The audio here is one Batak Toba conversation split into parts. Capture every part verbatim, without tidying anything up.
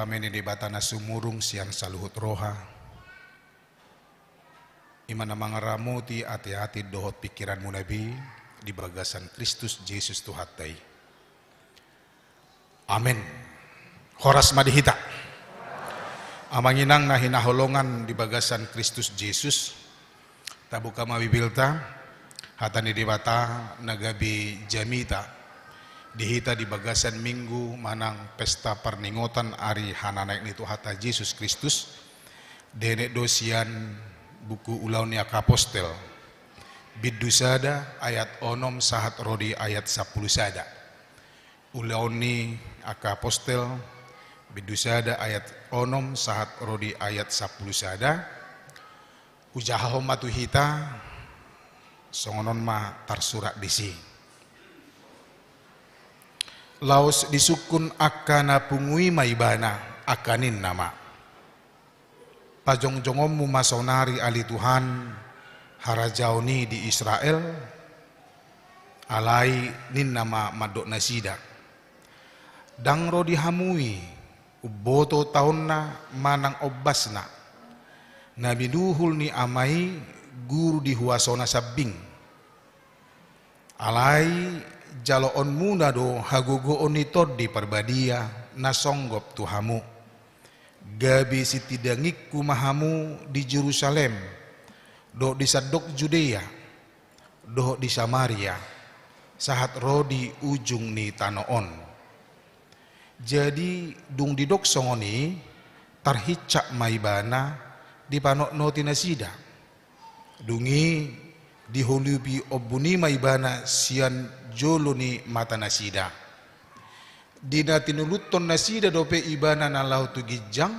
Dame ni Debata na sumurung sian saluhut roha, i ma na mangaramoti ateate dohot pingkiranmuna be di bagasan Kristus Jesus Tuhanta i. Amen. Horas ma di hita. Amang inang na hinaholongan di bagasan Kristus Jesus, tabuka ma Bibelta, hata ni Debata na gabe jamita di hita di bagasan Minggu manang pesta parningotan ari hananaek ni Tuhanta Jesus Kristus, dienet do sian buku Ulaon ni Angka Apostel, bindu sada ayat onom sahat ro di ayat sampulu sada. Ulaon ni Angka Apostel, bindu sada ayat onom sahat ro di ayat sampulu sada. Hujahahon ma tu hita, songon on ma tarsurat disi. Laos disungkun angka na pungu i ma ibana, angka ninna ma: Pajongjongonmu ma saonari ale Tuhan, harajaon i di Israel. Alai ninna ma mandok nasida: Ndang ro di hamu i umboto taonna manang ombasna, na minuhul ni Ama i guru di huasona sambing. Alai jaloonmuna do hagogoon ni Tondi Parbadia na songgop tu hamu, gabe sitindangingku ma hamu di Jerusalem dohot di sandok Judea dohot di Samaria, sahat ro di ujung ni tano on. Jadi dung didok songon i, tarhincap ma ibana dipanotnoti nasida. Dung i diholupi ombun i ma ibana sian jolo ni mata nasida. Di na tinuluthon nasida dope ibana na laho tu ginjang,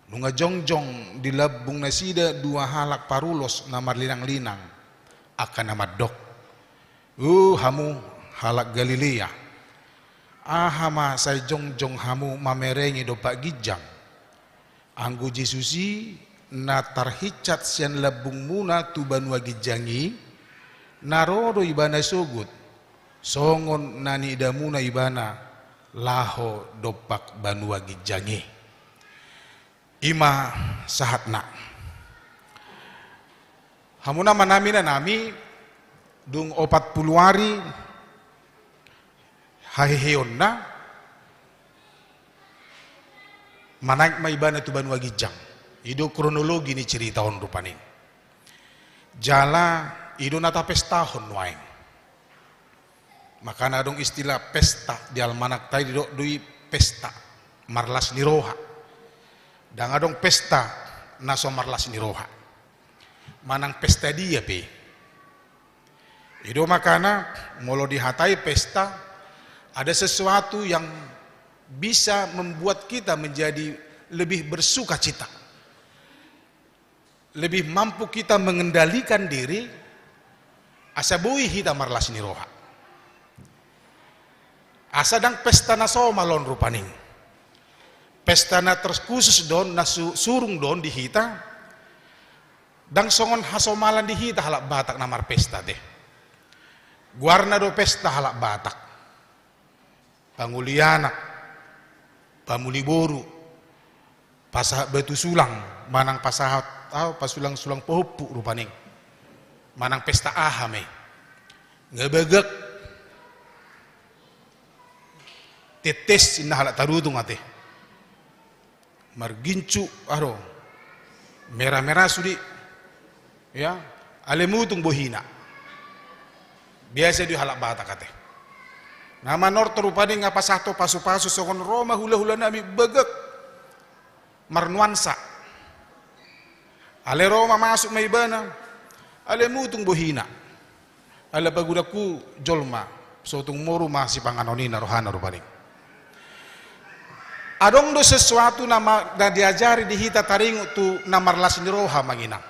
nunga jongjong di lambung nasida dua halak parulos na marlinanglinang, angka na mandok: O hamu halak Galilea, aha ma sai jongjong hamu mamerengi dompak ginjang? Anggo Jesus i na tarhincap sian lambungmuna tu banua ginjang i, na ro do ibana sogot, songon na niidamuna ibana laho dompak banua ginjang i. I ma sahatna. Hamu na manami na nami, dung opat pulu ari haheheonna, manaek ma ibana tu banua ginjang. I do kronologi ni cerita on rupani. Jala i do na tapestahon nuaeng. Makana adong istilah pesta di almanakta i, didok do i pesta marlas ni roha. Ndang adong pesta na so marlas ni roha. Manang pesta dia pe. I do makana molo dihatai pesta, ada sesuatu yang bisa membuat kita menjadi lebih bersukacita, lebih mampu kita mengendalikan diri, asa boi hita marlas ni roha. Asa ndang pesta na somal on rupani. Pesta na terkhusus do on, na su-, surung do on di hita. Ndang songon hasomalan di hita halak Batak na marpesta, te. Goarna do pesta halak Batak. Pangoli anak, pamuli boru, pasahat batu sulang, manang pasahat, ah, pasulang-sulang pahompu rupani. Manang pesta aha ma i. Nga bagak. Tetes inna halak Tarutung ate. Margincu, aro. Mera-mera sude. Ya, ale mutung bohina. Biasa do i halak Batak ate. Na manortor rupani nga pasahat pasu-pasu songon ro ma hula-hula nami bagak. Marnuansa. Ale ro ma masuk ma ibana. Ale mutung bohina. Ala pagodangku jolma, so tung moru ma sipanganon i, ninna rohana rupani. Adong do sesuatu na ma-, na diajari di hita taringot tu na marlas ni roha, amang inang.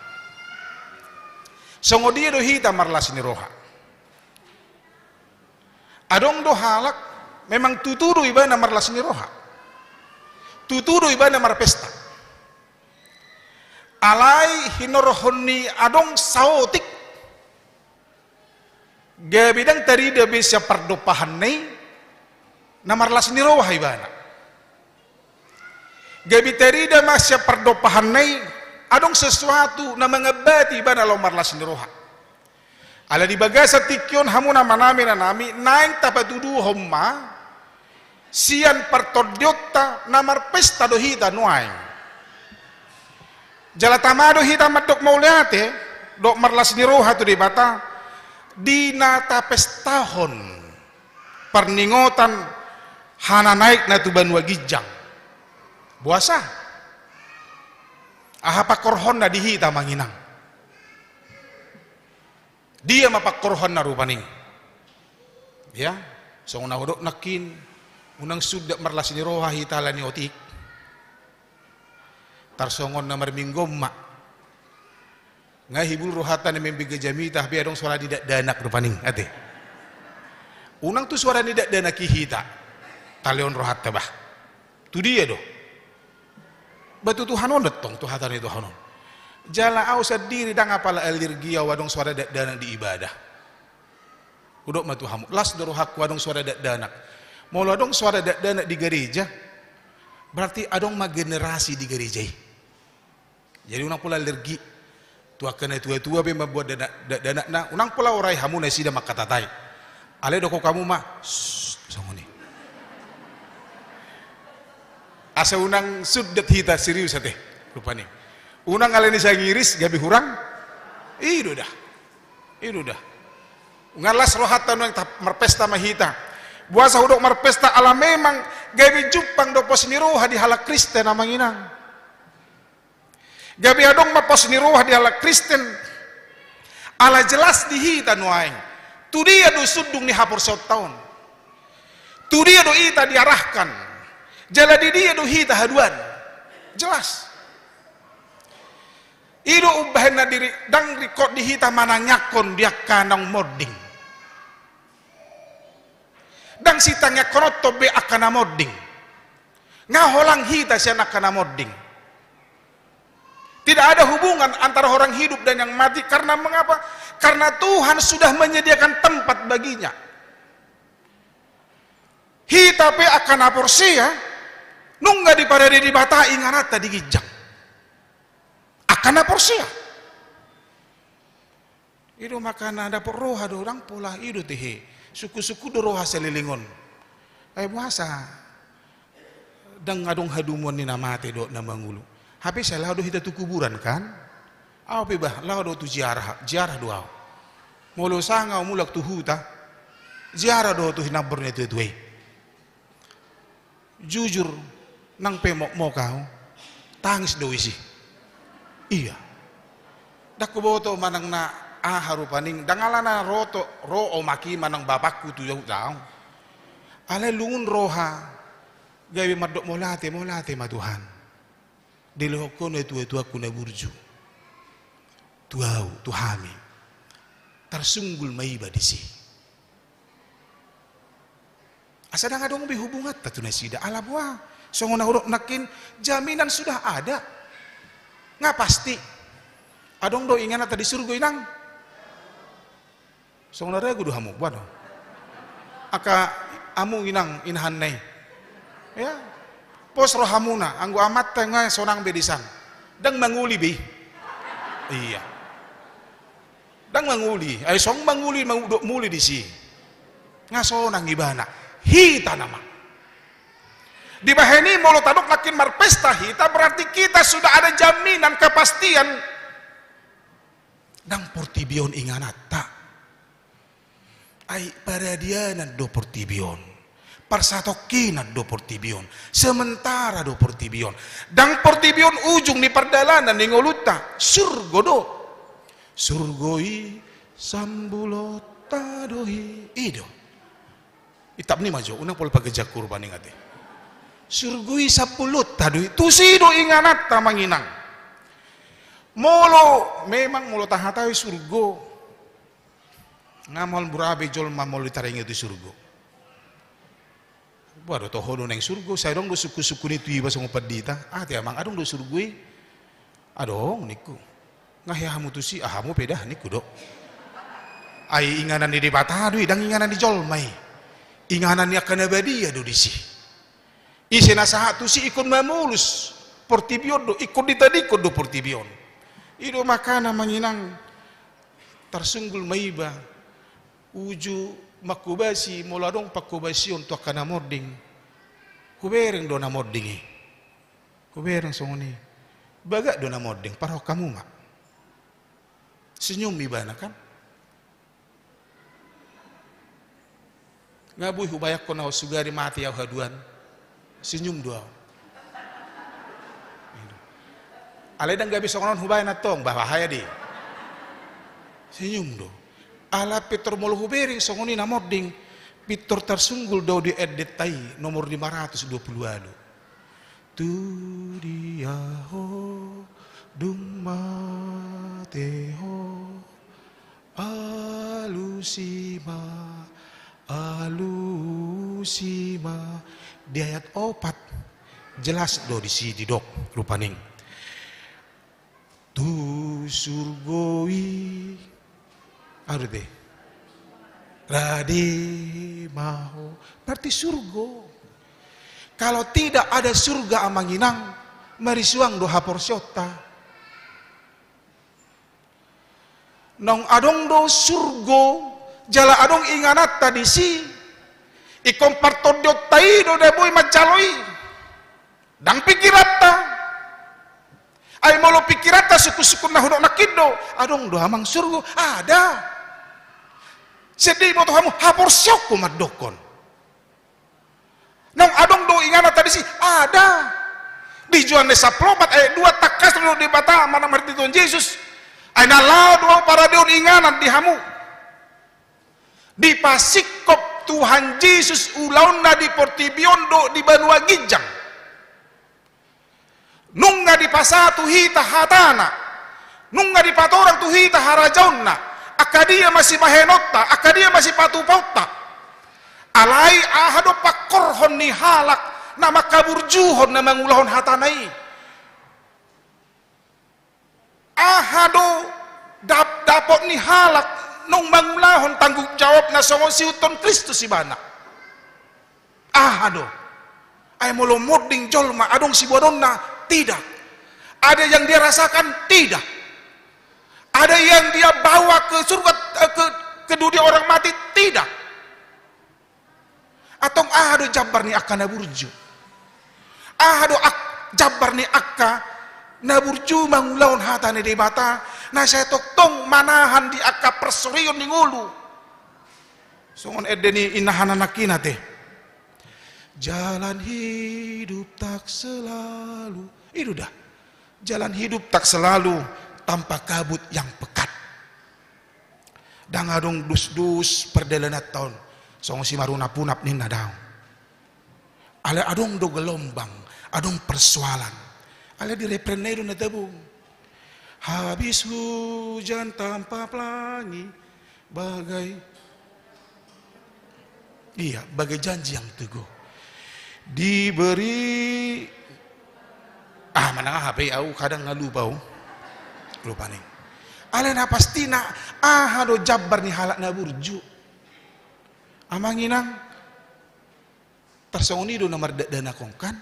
Songon dia do hita marlas ni roha? Adong do halak memang tutu do ibana marlas ni roha. Tutu do ibana marpesta. Alai hinorhon ni adong saotik. Gabe ndang tarida be sian pardompahanna i na marlas ni roha ibana. Gabe tarida ma sian pardompahanna i, adong sesuatu na mangambati ibana laho marlas ni roha. Ala di bagasan tingki on hamu na manami na nami, naeng tapatuduhon ma sian partondionta na marpesta do hita nuaeng. Jala tama do hita mandok mauliate dohot marlas ni roha tu Debata di na tapestahon parningotan hananaekna tu banua ginjang. Boasa? Aha pangkorhonna di hita, amang inang? Dia ma pangkorhonna rupani? Ya, songon na hudok nangkin, unang sundat marlas ni roha hita ala ni otik. Tarsongon na marminggu on ma. Nga hibul rohanta na membege jamita, hape adong suara ni dakdanak rupani, ate. Unang tu suara ni dakdanak i hita talehon rohanta bah. Tu dia do? Bah tu Tuhan on do tong, tu hata ni Tuhan on. Jala au sandiri ndang apala alergi au adong suara dakdanak di ibadah. Hudok ma tu hamu, las do rohangku adong suara dakdanak. Molo adong suara dakdanak di gareja, berarti adong ma generasi di gareja i. Jadi unang pola alergi. Tu angka na tua-tua pe mambuat dakdanak, dakdanakna, unang pola orai hamu nasida mangkatatai. Alai dokhon hamu ma, "Sst," songon i. Asa unang sundat hita, serius ate, rupani. Unang ala ni sangiris gabe hurang. I do da. I do da. Nga las rohanta nuaeng, marpesta ma hita. Boasa hudok marpesta? Ala memang gabe jumpang do pos ni roha di halak Kristen, amang inang. Gabe adong ma pos ni roha di halak Kristen. Ala jelas di hita nuaeng tu dia do sundung ni haporseaonta on. Tu dia do hita diarahkan. Jala di dia do hita haduan. Jelas. I do umbahen na diri, ndang ringkot di hita manangiangkon di angka naung monding. Ndang sitangiangkononta be angka na monding. Nga holang hita sian angka na monding. Tidak ada hubungan antara orang hidup dan yang mati. Karena mengapa? Karena Tuhan sudah menyediakan tempat baginya. Hita pe angka na porsea, nunga diparade Debata ingananta di ginjang. Angka na porsea. I do makana dapot roha do, ndang pola i do tehe. Sungkun-sungkun do roha saleleng on. Ai boasa ndang adong hadumuan ni na mate dohot na mangolu? Hape sai laho do hita tu kuburan kan? Au pe bah, laho do tu ziarah, ziarah do au. Molo sanga au mulak tu huta, ziarah do tu hinambor ni na tua-tua i. Jujur, nang pe mokmok au, tangis do isi. Ia. Ndang huboto manang na aha rupani, ndang alana ro omak i manang bapakku tu huta au. Alai lungun roha, gabe mandok mauliate, mauliate ma Tuhan. Dilehon Ho na tua-tuangku na burju. Tu au, tu hami. Tarsunggul ma iba disi. Asa ndang adong be hubunganta tu nasida. Ala boha? Songon na hudok nangkin, jaminan sudah ada. Nga pasti. Adong do ingananta di surgo, inang? Songon na ragu do hamu, boha do? Angka hamu inang, inahan na i. Ya. Pos rohamuna, anggo amanta nga sonang be di san. Ndang mangoli be i. Ia. Ndang mangoli, ai songon mangoli, mangudok muli disi. Nga sonang ibana. Hita nama. Dibahen i molo tadok nangkin marpesta hita, berarti kita sudah ada jaminan kepastian. Ndang portibi on ingananta. Ai paradianan do portibi on. Parsatongkinan do portibi on. Sementara do portibi on. Ndang portibi on ujung ni pardalanan ni ngolunta. Surgo do. Surgo i sambulonta do i. I do. Itap ni ma jo, unang pola pagejak kurban ingat i. Surgo i sambulonta do i. Tusi do ingananta manginang. Molo, memang molo tahatahon surgo. Nga maol mura be jolma molo ditaringi tu surgo. Boha do toho do naeng surgo, sai adong do sungkun-sungkun i tu iba songon pandita. Ah, ate amang, adong do surgo i? Adong, ningku. Nga hea hamu tusi? Ah, hamu pe da, ningku do. Ai inganan ni Debata do i, ndang inganan ni jolma i. Inganan ni angka na badia do disi. Ise na sahat tusi ingkon mamolus portibi on do, ingkon ditadingkon do portibi on. I do makana amang inang, tarsunggul ma iba, uju manghobasi, molo adong panghobasion tu angka na monding. Hubereng do na monding i. Hubereng songon i. Bagak do na monding, parhok hamu ma. Senyum ibana kan. Nga boi hubayangkon ahu sugari mate ahu haduan. Senyum do ahu. Alai ndang gabe songon on hubaen antong, bah, bahaya do i. Senyum do. Ala pintor molo hubereng songon i na monding, pintor tarsunggul do di endenta i nomor lima ratus dua puluh ualu. Tu dia ho dung mate ho, alusi ma, alusi ma. Di ayat opat jelas do disi didok rupani. Tu surgo i, aha do te? Rade ma ho. Berarti surgo. Kalau tidak ada surga amang inang, marisuang do haporseaonta. Naung adong do surgo, jala adong ingananta disi, ingkon partondionta i do na boi manjalo i. Ndang pikiranta. Ai molo pikiranta sungkun-sungkun na hudok nangkin do, adong do amang surgo, ada. Sian dia diboto hamu, haporseaonku mandokkon. Naung adong do ingananta disi, ada. Di Johannes sampulu opat ayat dua, tangkas do Debata manang marhite Tuhan Jesus. Ai na laho do ahu paradeon inganan di hamu. Dipasingkop Tuhan Jesus ulaonna di portibi on dohot di banua ginjang. Nunga dipasahat tu hita hatana, nunga dipatorang tu hita harajaonna, angka dia ma sibahenonta, angka dia ma sipatupaonta. Alai aha do pangkorhon ni halak na mangkaburjuhon na mangulahon hatana i? Aha do dap-, dapot ni halak naung mangulahon tanggung jawabna songon siihuthon Kristus ibana? Aha do? Ai molo monding jolma adong siboanonna? Tidak. Ada yang dia rasakan? Tidak. Ada yang dia bawa ke surga, eh, ke, ke dunia orang mati? Tidak. Antong aha do jambar ni angka na burju? Aha do ak-, jambar ni angka na burju mangulahon hata ni Debata, na sai tongtong manahan di angka parsorion ni ngolu? Songon ende ni inna hana nangkin ate. Jalan hidup tak selalu. I do da. Jalan hidup tak selalu tanpa kabut yang pekat. Ndang adong dus-dus perdalananta on. Songon si marunap-unap ninna daong. Alai adong do gelombang, adong persoalan. Alai di refrenna i do na tabo. Habis hujan tampak pelangi, bagai, iya, bagai janji yang teguh. Diberi, ah, manang aha pe, au kadang nga lupa au. Lupa ning. Alai na pastina, aha do jambar ni halak na burju? Amang inang, tarsongon i do na mardakdanak on kan.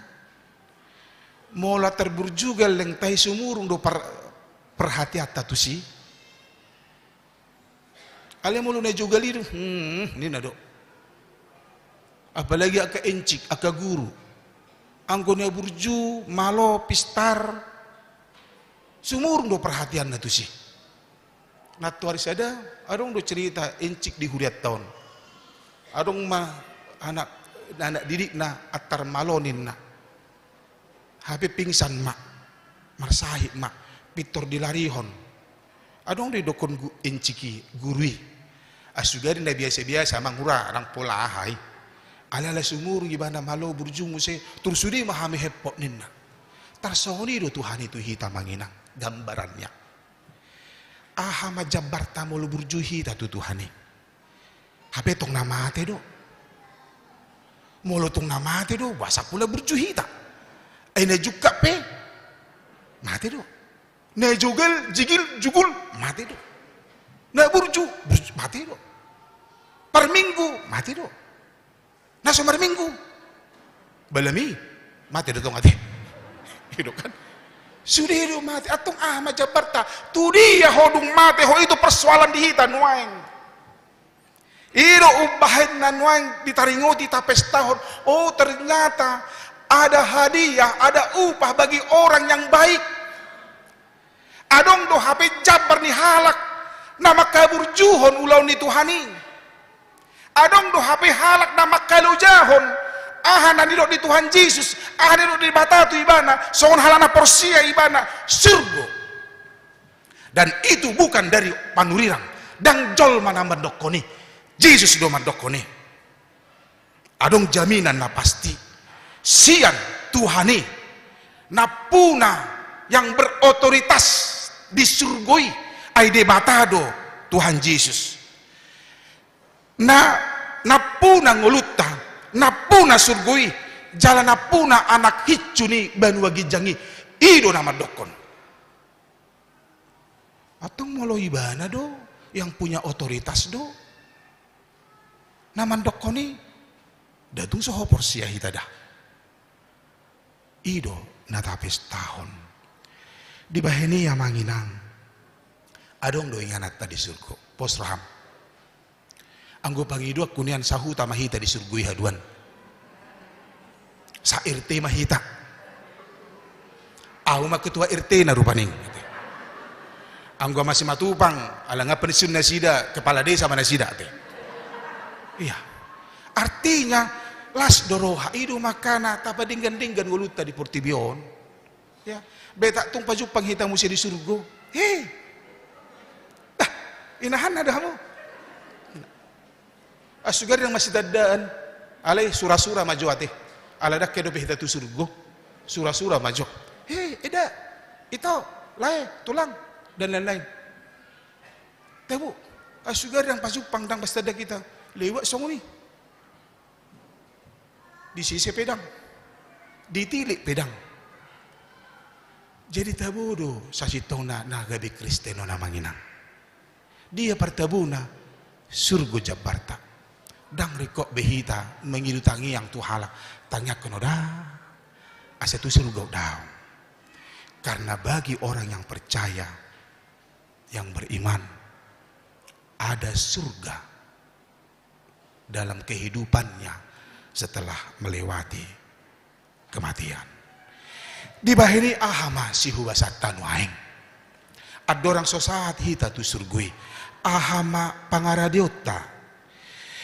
Molo tarburju gellengta i sumurung do par-, perhatianta tusi. Alai molo na jogal i do, hmm, ninna do. Apalagi angka encik, angka guru. Anggo na burju, malo, pistar, sumurung do perhatianna tusi. Nantoari sada, adong do cerita encik di hurianta on. Adong ma anak, anak didikna antar malo ninna. Hape pingsan ma, marsahit ma, pintor dilarihon. Adong do didokkon gu-, encik i, guru i. Ai sugari na biasa-biasa, amang, ura, ndang pola aha i. Alai ala sumurung ibana, malo, burju muse, tung sude ma hami hempot ninna. Tarsongon i do Tuhan i tu hita amang inang, gambarannya. Aha ma jambarta molo burju hita tu Tuhan i? Hape tong na mate do. Molo tong na mate do, boasa pola burju hita? Ai na jungkat pe mate do. Na jogal, jigil, jugul, mate do. Na burju, burju, mate do. Parminggu, mate do. Na so marminggu, balami, mate do tong ate. Ido kan? Sude do mate, antong aha ma jambarta? Tu dia ho dung mate ho? Itu persoalan di hita nuaeng. Ido umbahen na nuaeng ditaringoti tapestahon. Oh, ternyata ada hadiah, ada upah bagi orang yang baik. Adong do hape jambar ni halak na mangkaburjuhon ulaon ni Tuhan i. Adong do hape halak na mangkalojahon aha na nidok ni Tuhan Jesus, aha na nidok ni Debata tu ibana, songon halak na porsea ibana, surgo. Dan itu bukan dari panurirang, ndang jolma na mandokkon i, Jesus do mandokkon i. Adong jaminan na pasti sian Tuhan i, nampuna yang berotoritas di surgo i, ai Debata do Tuhan Jesus. Na, nampuna ngolunta, nampuna surgo i, jala nampuna anak hinsu ni banua ginjang i, i do na mandokkon. Antong molo ibana do, yang punya otoritas do na mandokkon i, nda tung so ho porsea hita da. I do na tapestahon. Dibahen i amang inang, adong do ingananta di surgo. Pos roham. Anggo pangidoanku nian, sahuta ma hita di surgo i haduan. Sa-R T ma hita. Ahu ma ketua R T-na rupani. Anggo Ama Simatupang, ala nga pensiun nasida, kepala desa ma nasida, te. Iya. Artinya, las do roha, i do makana tapadenggan-denggan ngolunta di portibi on. Ya, beta tung pajumpang hita muse di surgo. He. Dah, inahanna do hamu. Asugar yang masih tadaan. Alai sura-sura ma jo ate. Ala dang ke dope hita tu surgo. Sura-sura ma jo. He, eda. Ito, lae, tulang, dan lain-lain. Tabo. Asugar yang pajumpang ndang pas tanda hita. Lewat songon i. Di sise pe ndang, di tilik pe ndang. Jadi tabo do sasintongna na gabe Kristen on amang inang. Dia partabuna? Surgo jambarta. Ndang ringkot be hita mangido tangiang tu halak, tangiangkon ho da asa tu surgo daong. Karena bagi orang yang percaya, yang beriman, ada surga dalam kehidupannya setelah melewati kematian. Dibahen i aha ma sihubasanta nuaeng? Andorang so sahat hita tu surgo i, aha ma pangaradeonta?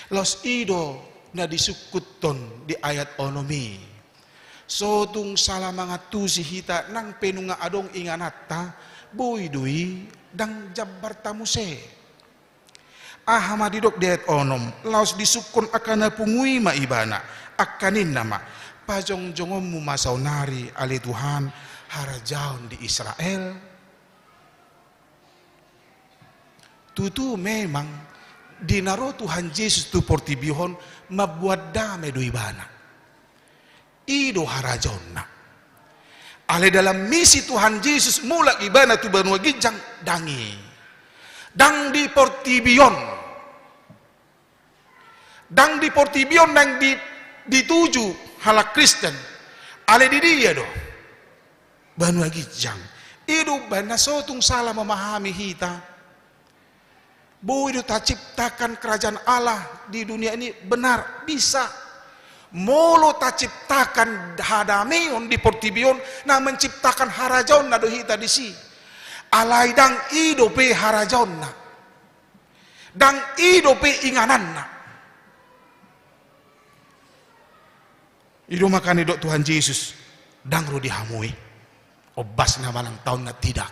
Laos i do na disungkuthon di ayat onom i. So tung sala mangantusi hita nang pe nunga adong ingananta, boi do i, ndang jambarta muse. Aha ma didok di ayat onom? Laos disungkun angka na pungu i ma ibana, angka ninna ma, pajongjongonmu ma saonari ale Tuhan, harajaon di Israel. Tutu memang di na ro Tuhan Jesus tu portibi on mambuat dame do ibana. I do harajaonna. Alai dalam misi Tuhan Jesus mulak ibana tu banua ginjang, ndang i. Ndang di portibi on. Ndang di portibi on naeng di, dituju halak Kristen. Alai di dia do? Banua ginjang. I do umbahen na so tung sala memahami hita. Boi do taciptakan kerajaan Allah di dunia ini? Benar, bisa. Molo taciptakan hadameon di portibi on, na menciptakan harajaonna do hita disi. Alai ndang i dope harajaonna. Ndang i dope ingananna. I do makana didok Tuhan Jesus, ndang ro di hamu i ombasna manang taonna, tidak.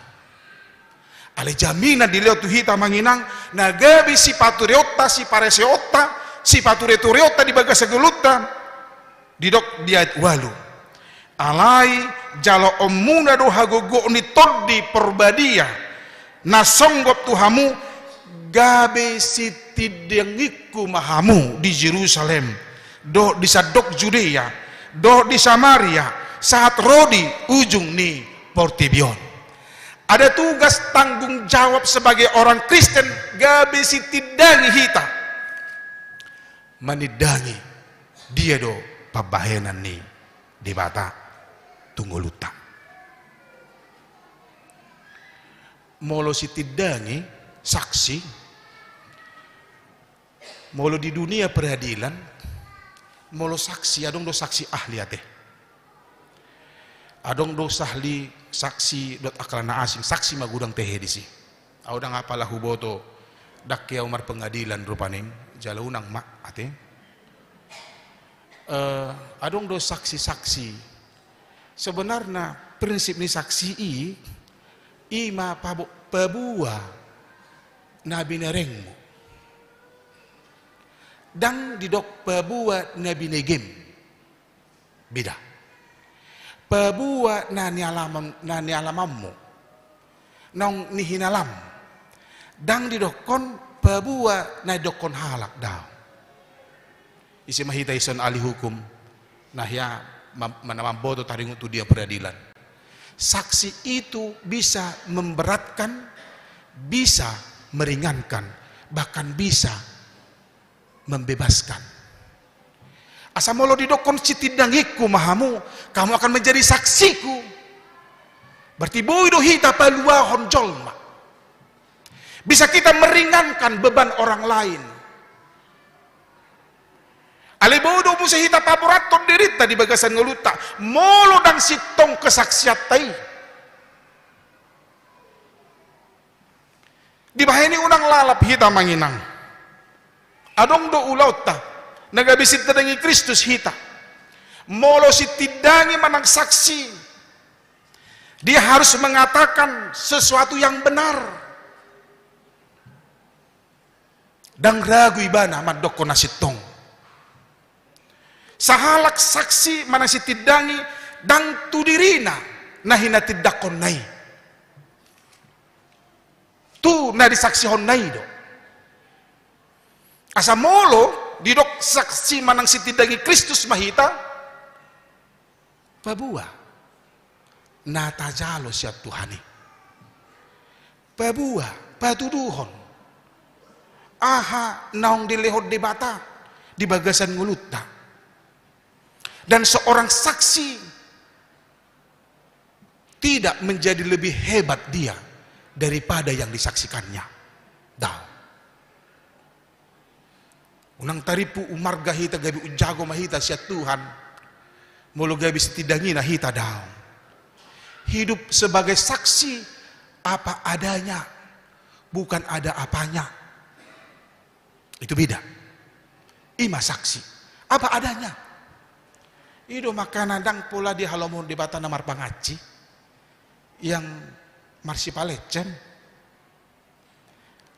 Alai jaminan dilehon tu hita amang inang, na gabe sipatureonta, sipareseonta, sipaturetoreonta di bagasan ngolunta, didok di ayat ualu. Alai jaloonmuna do hagogoon ni Tondi Porbadia, na songgop tu hamu, gabe sitindangingku ma hamu di Jerusalem, dohot di sandok Judea, dohot di Samaria, sahat ro di ujung ni portibi on. Ada tugas tanggung jawab sebagai orang Kristen, gabe sitindangi hita. Manindangi dia do pambahenan ni Debata tu ngolunta. Molo sitindangi, saksi, molo di dunia peradilan, molo saksi, adong do saksi ahli ate. Adong do sahli, saksi dohot angka na asing, saksi ma godang tehe disi. Au ndang apala huboto, ndang ke au marpengadilan rupani, jala unang ma ate. Eh, adong do saksi-saksi. Sebenarna prinsip ni saksi i, i ma pabo-, paboa na binerengmu. Ndang didok paboa na binegem. Beda. Paboa na nialaman, na nialamanmu. Naung nihinalam. Ndang didokkon paboa na didokkon halak, daong. Ise ma hita dison ahli hukum, na hea mam-, na mamboto taringot tu dia peradilan. Saksi itu bisa memberatkan, bisa meringankan, bahkan bisa membebaskan. Asa molo didokkon sitindangingku ma hamu, kamu akan menjadi saksiku. Berarti boi do hita paluahon jolma. Bisa kita meringankan beban orang lain. Alai boi do muse hita paborathon dirinta di bagasan ngolunta, molo ndang sintong kesaksianta i. Dibahen i unang lalap hita, amang inang. Adong do ulaonta, na gabe sitindangi Kristus hita. Molo sitindangi manang saksi, dia harus mengatakan sesuatu yang benar. Ndang ragu ibana mandokkon na sintong. Sahalak saksi manang sitindangi, ndang tu dirina na hinatindangkonna i. Tu na disaksihonna i do. Asa molo didok saksi manang sitindangi Kristus ma hita, paboa na tajalo sian Tuhan i. Paboa, patuduhon aha naung dilehon Debata di bagasan ngolunta. Dan seorang saksi tidak menjadi lebih hebat dia daripada yang disaksikannya. Daong. Unang tarimpu umarga hita, gabe umjago ma hita sian Tuhan. Molo gabe sitindangina hita, daong. Hidup sebagai saksi apa adanya, bukan ada apanya. Itu beda. I ma saksi. Apa adanya. I do makana ndang pola dihalomohon Debata na marpangansi, yang marsipalecen,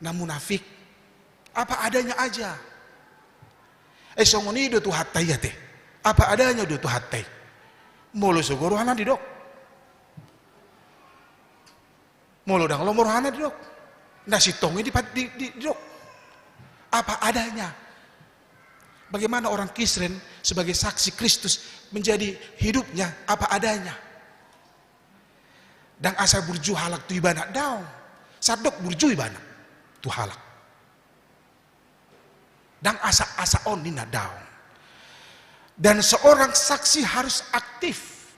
na munafik. Apa adanya aja. Eh, songon i do Tuhanta i ate. Apa adanya do Tuhanta i. Molo sogo rohana didok. Molo ndang lomo rohana didok. Na sintong i di, di, di, didok. Apa adanya. Bagaimana orang Kristen sebagai saksi Kristus menjadi hidupnya apa adanya. Ndang asa burju halak tu ibana, daong. Sandok burju ibana tu halak. Ndang asa-asa on ninna, daong. Dan seorang saksi harus aktif.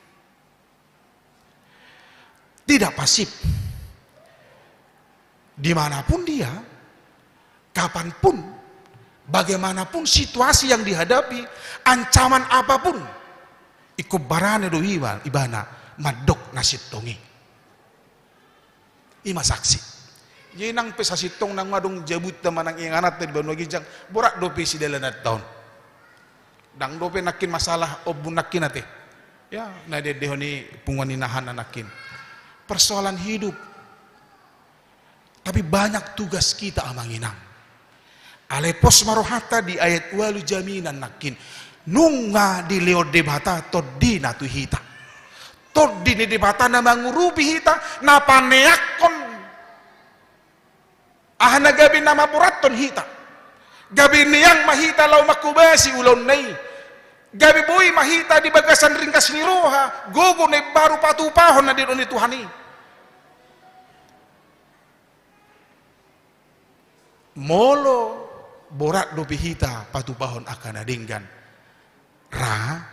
Tidak pasif. Dimanapun dia, kapanpun, bagaimanapun situasi yang dihadapi, ancaman apapun, ingkon barani do iba-, ibana mandok na sintong i. I ma saksi. Jadi nang pe sasintongna nunga adong jabunta manang ingananta di banua ginjang, borat dope sidalananta on. Ndang dope nangkin masalah ombun nangkin ate. Ya, na diendehon i punguan ni inahana nangkin. Persoalan hidup. Tapi banyak tugas kita, amang inang. Alai pos ma rohanta di ayat ualu jaminan nangkin. Nunga dilehon Debata tondina tu hita. Tondi ni Debata na mangurupi hita, na paneangkon aha na gabe na mamborathon hita. Gabe neang ma hita laho manghobasi ulaonna i. Gabe boi ma hita di bagasan ringgas ni roha, gogo na imbaru patupahon na nidok ni Tuhan i. Molo borat dope hita patupahon angka na denggan, ra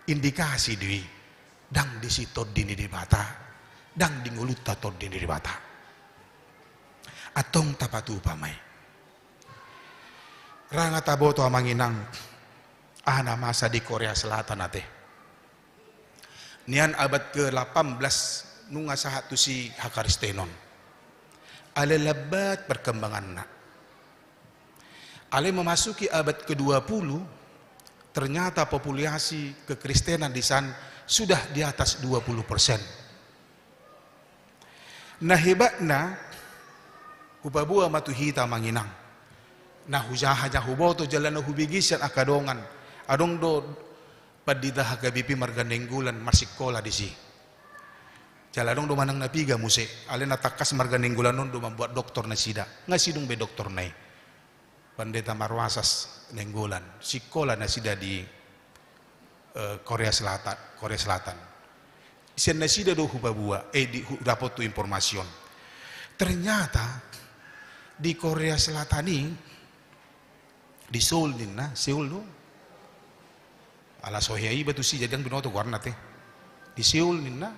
indikasi do i, ndang disi tondi ni Debata, ndang di ngolunta tondi ni Debata. Antong tapatupa ma i. Ra nga taboto amang inang, aha na masa di Korea Selatan ate. Nian abad ke delapan belas nunga sahat tusi hakaristenon. Alai lambat perkembanganna. Alai memasuki abad ke dua puluh, ternyata populasi kekristenan di san sudah di atas dua puluh persen. Na hebatna, hupaboa ma tu hita amang inang. Na hujaha ja huboto jala na hubege sian angka dongan. Adong do pandita H K B P marga Nainggolan marsikola disi. Jala adong do manang na piga muse, alai na tangkas marga Nainggolan on do mambuat doktor nasida. Nga sidung be doktorna i. Pandita Marwasas Nainggolan, sikola nasida di, eh, Korea Selatan, Korea Selatan. Sian nasida do hupaboa, eh, di, hu-, dapot tu informasi on. Ternyata di Korea Selatan i, di Seoul ninna, Seoul do. Ala so hea iba tusi, jadi ndang binoto goarna ate. Di Seoul ninna,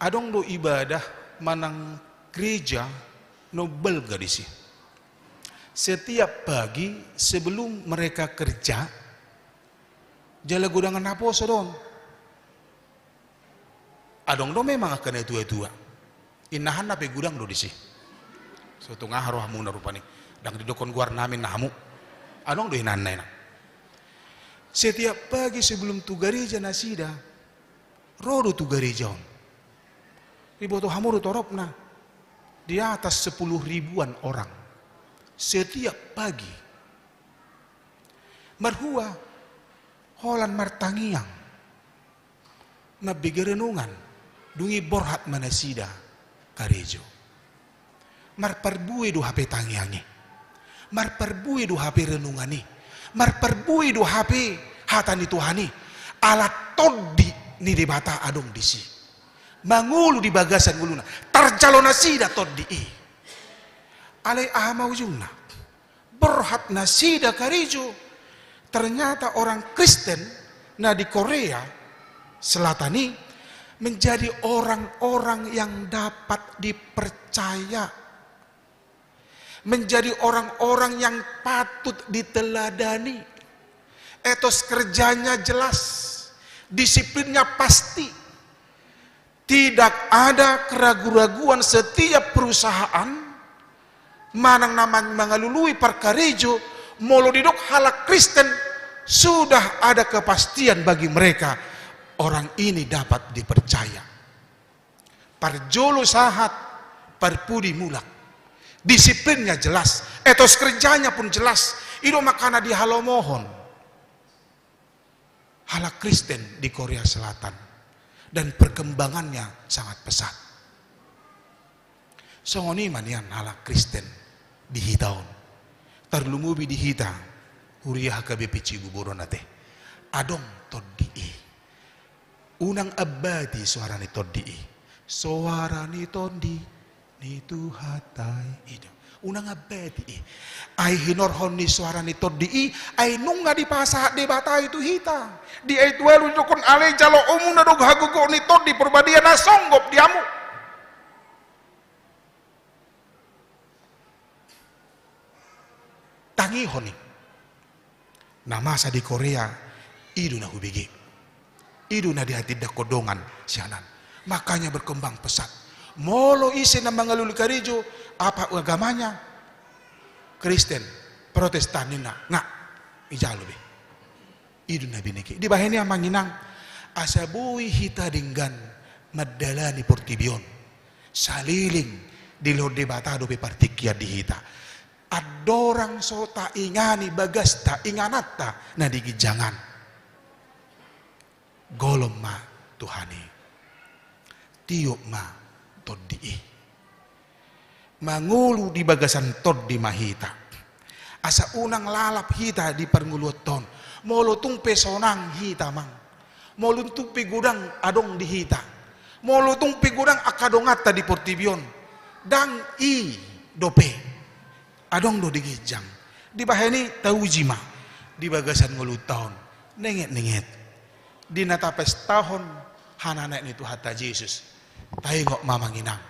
adong do ibadah manang gereja na umbalga disi. Setiap pagi sebelum mereka kerja, jala godang naposo do on. Adong do memang angka na tua-tua. Innahanna pe godang do disi. So tung aha rohamuna rupani. Ndang didokkon goarna hami na hamu. Adong do innahanna inang. Setiap pagi sebelum tu gareja nasida, ro do tu gareja on. Diboto hamu do toropna. Di atas sepuluh ribuan orang. Setiap pagi. Marhua, holan martangiang. Mambege renungan, dung i borhat ma nasida karejo. Marparbue do hape tangiang i. Marparbue do hape renungan i. Marparbue do hape hata ni Tuhan i. Ala tondi ni Debata adong disi. Mangolu di bagasan ngoluna. Tarjalo nasida tondi i. Alai aha ma ujungna? Borhat nasida karejo, ternyata orang Kristen na di Korea Selatan i menjadi orang-orang yang dapat dipercaya, menjadi orang-orang yang patut diteladani. Etos kerjanya jelas, disiplinnya pasti. Tidak ada keragu-raguan setiap perusahaan manang na man-, mangalului parkarejo, molo didok halak Kristen, sudah ada kepastian bagi mereka, orang ini dapat dipercaya. Parjolo sahat, parpudi mulak. Disiplinnya jelas, etos kerjanya pun jelas. I do makana dihalomohon halak Kristen di Korea Selatan, dan perkembangannya sangat pesat. Songon i ma nian halak Kristen di hita on, tarlumobi di hita huria H K B P Cibubur on ate. Adong tondi i. Unang ambati soara ni tondi i. Soara ni tondi ni Tuhanta i do. Unang ambati i. Ai hinorhon ni soara ni tondi i, ai nunga dipasahat Debata i tu hita. Di ayat ualu didokkon, alai jaloonmuna do hagogoon ni Tondi Parbadia na songgop di hamu. Tangihon i. Na masa di Korea, i do na hubege. I do na dihatindangkon dongan sian an. Makanya berkembang pesat. Molo ise na mangalului karejo, apa agamanya? Kristen, Protestan ninna, nga, ijalo be. I do na binege. Dibahen i amang inang, asa boi hita denggan mandalani portibi on. Saleleng dilehon Debata dope partingkian di hita. Andorang so taingani bagasta, ingananta na di ginjang an. Golom ma Tuhan i. Tiop ma tondi i. Mangolu di bagasan tondi ma hita. Asa unang lalap hita di parngoluonta on. Molo tung pe sonang hita, amang. Molo tung pe godang adong di hita. Molo tung pe godang angka donganta di portibi on. Ndang i dope. Adong do di ginjang. Dibahen i tauji ma di bagasan ngolunta on. Nengetnenget. Di na tapestahon hananaek ni Tuhanta Jesus. Taingot ma amang inang.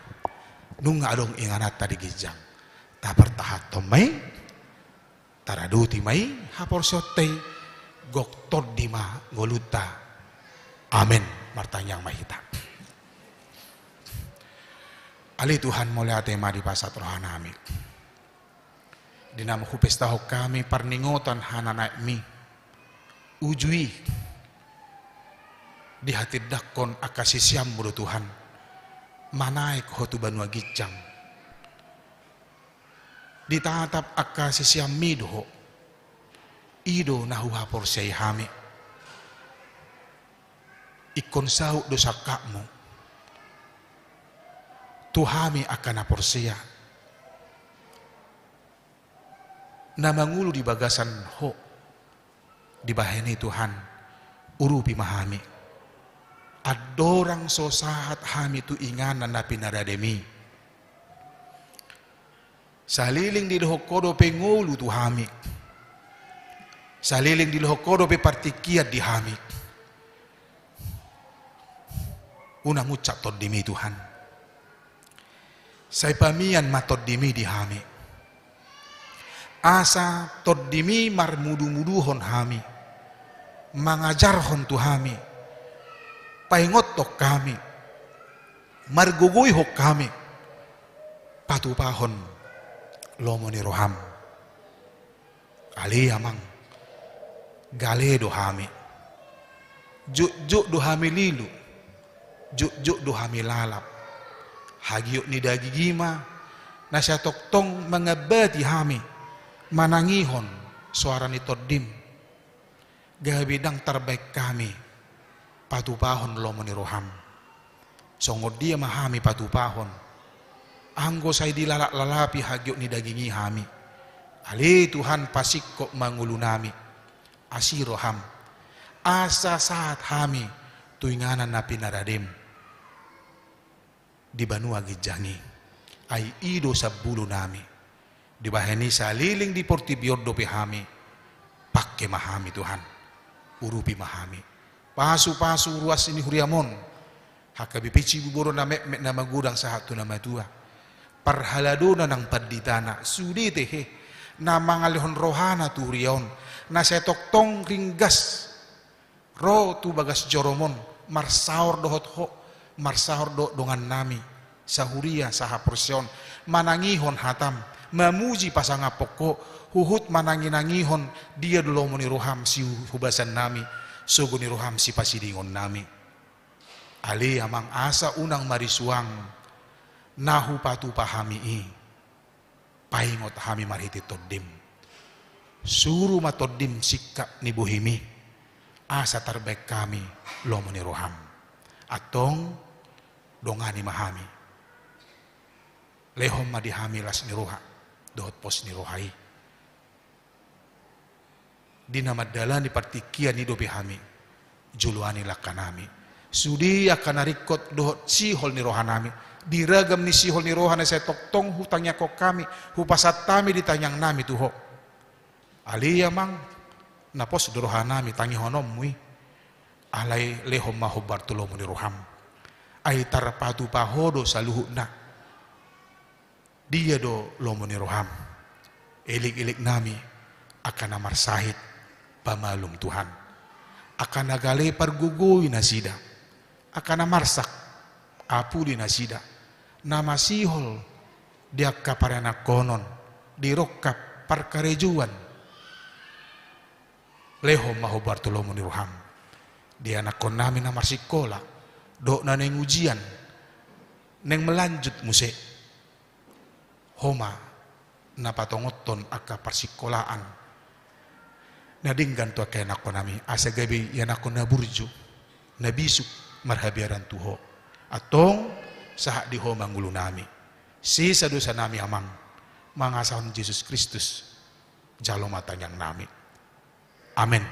Nunga adong ingananta di ginjang, tapartahanhon ma i, taradoti ma i haporseaonta i, gok tondi ma ngolunta. Amen. Martangiang ma hita. Ale Tuhan, mauliate ma dipasahat rohanami. Di na hupestahon hami parningotan hananaekmi, uju i dihatindangkon angka siseanmu do Tuhan, manaek ho tu banua ginjang. Ditatap angka siseanmi do ho, i do na huhaporseai hami. Ingkon saut do sangkapmu tu hami angka na porsea, na mangolu di bagasan ho. Dibahen i Tuhan, urupi ma hami. Andorang so sahat hami tu inganan na pinarademi, saleleng didohon ho dope ngolu tu hami, saleleng didohon ho dope partingkian di hami, unang muncak tondimi Tuhan. Sai pamian ma tondimi di hami. Asa tondimi marmudumuduhon hami, mangajarhon tu hami, paingothon hami, margogoihon hami, patupahon lomo ni roham. Ale Amang, gale do hami. Jotjot do hami lilu, jotjot do hami lalap. Hagiot ni dagingmi ma na sai tongtong mangambati hami, manangihon soara ni tondim. Gabe ndang tarbaen hami patupahon lomo ni roham. Songon dia ma hami patupahon, anggo sai dilalap-lalapi hagiot ni daging i hami? Ale Tuhan, pasingkop ma ngolunami, asi roham, asa sahat hami tu inganan na pinaradem di banua ginjang i. Ai i do sambulunami. Dibahen i saleleng di portibi on dope hami, pangke ma hami Tuhan, urupi ma hami. Pasupasu ruas ni huriam on, H K B P Cibubur on na metmet na magodang sahat tu na matua. Parhaladona nang panditana, sude tehe, na mangalehon rohana tu huria on, na sai tongtong ringgas ro tu bagas jorom on, marsaor dohot ho, marsaor dohot dongannami sahuria sahaporseaon, manangihon hatam, mamuji pasangaphon ho, huhut mananginangihon dia do lomo ni roham sihuhubasannami, sogo ni roham sipasidingonnami. Ale Amang, asa unang marisuang na hupatupa hami i. Paingot hami marhite tondim. Suru ma tondim singkap ni bohimi, asa tarbaen hami lomo ni roham. Antong, dongani ma hami. Lehon ma di hami las ni roha dohot pos ni roha i. Di na mandalani partingkian i dope hami, joloani langkanami. Sude angka na ringkot dohot sihol ni rohanami, di ragam ni sihol ni roha na sai tongtong hutangiangkon hami, hupasahat hami di tangiangnami tu ho. Ale Amang, na pos do rohanami tangihononmu i. Alai lehon ma hombar tu lomo ni roham. Ai tarpatupa ho do saluhutna. Dia do lomo ni roham? Elekeleknami angka na marsahit, pamalum Tuhan. Angka na gale, pargogoi nasida. Angka na marsak, apuli nasida. Na masihol di angka paranakhonon, di rongkap parkarejoan. Lehon ma hombar tu lomo ni roham. Di anakkonnami na marsikola dohot na naeng ujian, naeng melanjut muse. Ho ma na patongothon angka parsikolaan na denggan tu angka ianakkonnami, asa gabe ianakkon na burju, na bisuk marhabiaran tu ho. Antong, sahat di ho ma ngolunami. Sesa dosanami Amang, mangasahon Jesus Kristus jalo ma tangiangnami. Amen.